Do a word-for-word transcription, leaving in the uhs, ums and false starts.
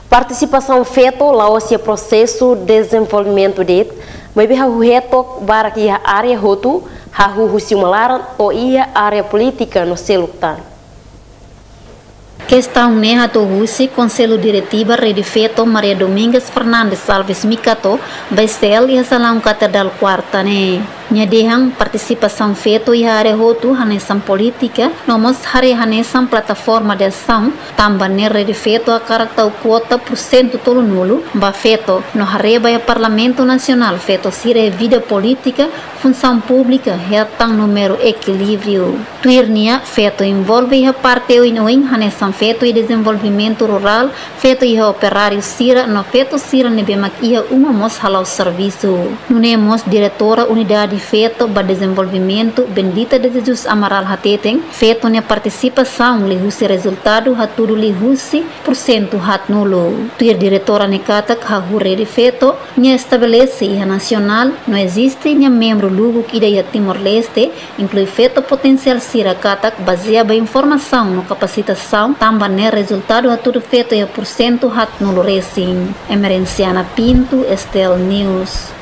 Partisipasaun feto la'ós iha prosesu dezenvolvimentu de'it, maibé hahú hetok barak iha área hotu, hahú husi uma laran to'o iha área polítika no seluk tan. Kestaun ne'e hato'o husi Konsellu Diretiva Rede Feto Maria Domingas Fernandes Alves Mikato, ba S T L iha salaun Katedrál Kuarta ne'e. Nia dehan partisipasaun feto iha área hotu hanesan polítika, no mós haree hanesan plataforma de asaun, tanba ne'e Rede Feto hakarak tau kuota pursentu tolunulu ba feto, no haree ba iha Parlamentu Nasionál feto sira iha vida polítika, funsaun públika, hetan númeru ekilíbriu. Tuir nia, feto envolve iha parte oin-oin, hanesan feto iha dezenvolvimentu rurál, feto iha operáriu sira, no feto sira ne'ebé mak iha uma mós hala'o servisu. Nune'e mós diretora Unidade Feto ba Dezenvolvimentu, Bendita de Jesus Amaral hateten, feto nia partisipasaun liuhusi rezultadu hatudu liuhusi pursentu haatnulu. Tuir diretora ne'e katak hahú Rede Feto, nia estabelese iha nasionál, no eziste nia membru lubuk ida iha Timor-Leste, inklui feto potensiál sira katak bazeia ba informasaun no kapasitasaun, tanba ne'e rezultadu hatudu feto iha pursentu haatnulu resin. Emerenciana Pinto, S T L News.